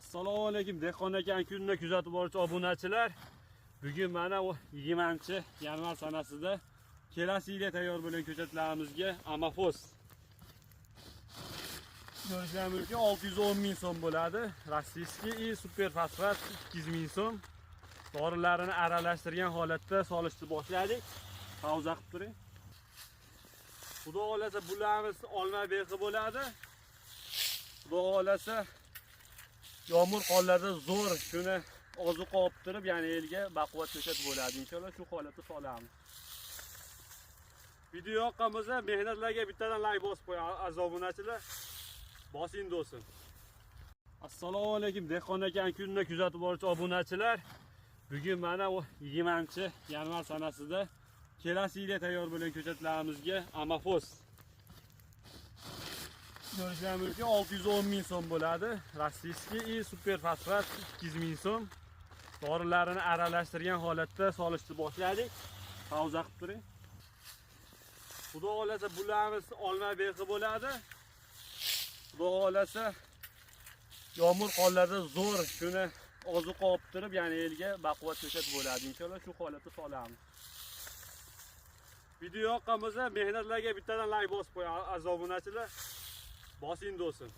Assalomu alaykum dehqon aka kunni kuzatib boruvchi obunachilar. Bugun mana 20-yanvar sanasida kelasi yilga tayyor bo'lgan ko'chatlarimizga amafos ko'rishlar mumkin, 610 ming so'm bo'ladi. Rossiyskiy и super fosfat 200 ming so'm. Dorilarini aralashtirgan holatda solishni boshladik. Pauza qilib turing. Xudo xohlasa, bularimiz olma bexi bo'ladi. Xudo xohlasa, yomg'ir qorlarda zo'r shuni ozuqa olib turib, ya'ni elga baquvvat ko'chat bo'ladi. Inshaalloh shu holatda solamiz. Video yoqqan bo'lsa, mehnatlarga bittadan like bosib qo'ying, aziz obunachilar. Bosing do'stim. Assalomu alaykum dehqon aka kunni kuzatib boruvchi obunachilar. Bugun mana 20-yanvar sanasida kelasi yilga tayyor bo'lgan ko'chatlarimizga amafos ko'rishlar mumkin, 610 ming so'm bo'ladi. Rossiyskiy и super fosfat 200 ming so'm. Dorilarini aralashtirgan holatda solishni boshladik. Pauza qilib turing. Xudo xohlasa, bularimiz olma bexi bo'ladi. Xudo xohlasa, yomg'ir qorlarda zo'r shuni ozuqa olib turib, ya'ni elga baquvvat ko'chat bo'ladi. Inshaalloh shu holatda solamiz. Video yoqqan bo'lsa, mehnatlarga bittadan like bosib qo'ying, aziz obunachilar. Bosing do'stim.